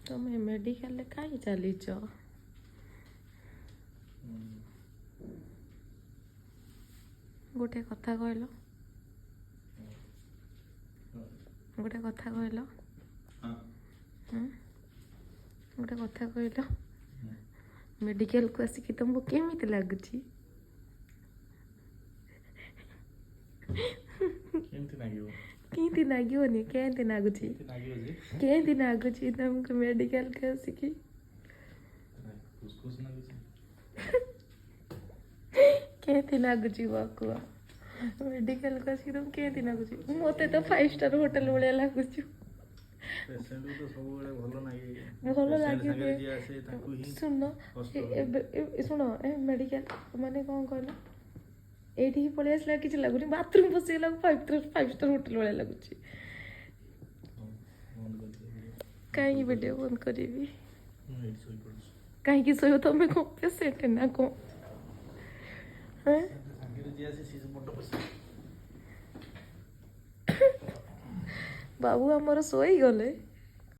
ତମେ ମେଡ଼ିକାଲରେ କାହିଁ ଚାଲିଛ? ଗୋଟେ କଥା କହିଲ, ଗୋଟେ କଥା କହିଲ, ଗୋଟେ କଥା କହିଲ, ମେଡ଼ିକାଲକୁ ଆସିକି ତମକୁ କେମିତି ଲାଗୁଛି? କେମିତି ଲାଗିବ? କେମିତି ଲାଗିବନି, କେମିତି ଲାଗୁଛି? ଲାଗିବ ଯେ। କେମିତି ଲାଗୁଛି ତମକୁ ମେଡ଼ିକାଲକୁ ଆସିକି? ଖୁସ୍ ଖୁସ୍ ଲାଗୁଛି। କେମିତି ଲାଗୁଛି କୁହ, କୁହ, ମେଡ଼ିକାଲକୁ ଆସିକି ତମକୁ କେମିତି ଲାଗୁଛି? ମୋତେ ତ 5 ଷ୍ଟାର ହୋଟେଲ ଭଳିଆ ଲାଗୁଛି। ପେସେଣ୍ଟକୁ ତ ସବୁବେଳେ ଭଲ ଲାଗେ। ଭଲ Patient ଲାଗେ ସାଙ୍ଗରେ ଯେ। ଯିଏ ଆସେ ତାକୁ ହିଁ ଶୁଣ, କଷ୍ଟ ହୁଏ। ଏବେ ଶୁଣ, ଏ ମେଡ଼ିକାଲ ମାନେ କ'ଣ କହିଲ, ଏଇଠିକି ପଳେଇ ଆସିଲା କିଛି ଲାଗୁନି, ବାଥରୁମ୍ ପଶିଗଲାକୁ 5 ଷ୍ଟାର ହୋଟେଲ ଭଳିଆ ଲାଗୁଛି। ହଉ, ବନ୍ଦ କରିଦିଅ ଭିଡ଼ିଓ। କାହିଁକି ଭିଡ଼ିଓ ବନ୍ଦ କରିବି? ମୁଁ ଏଇଠି ଶୋଇପଡୁଛି। କାହିଁକି ଶୋଇବ? ତମେ କ'ଣ ପେସେଣ୍ଟ ନା କ'ଣ? Patient ସାଙ୍ଗରେ ଯିଏ ଆସେ ସିଏ ବଡ ପେସେଣ୍ଟ। ବାବୁ ଆମର ଶୋଇଗଲେ।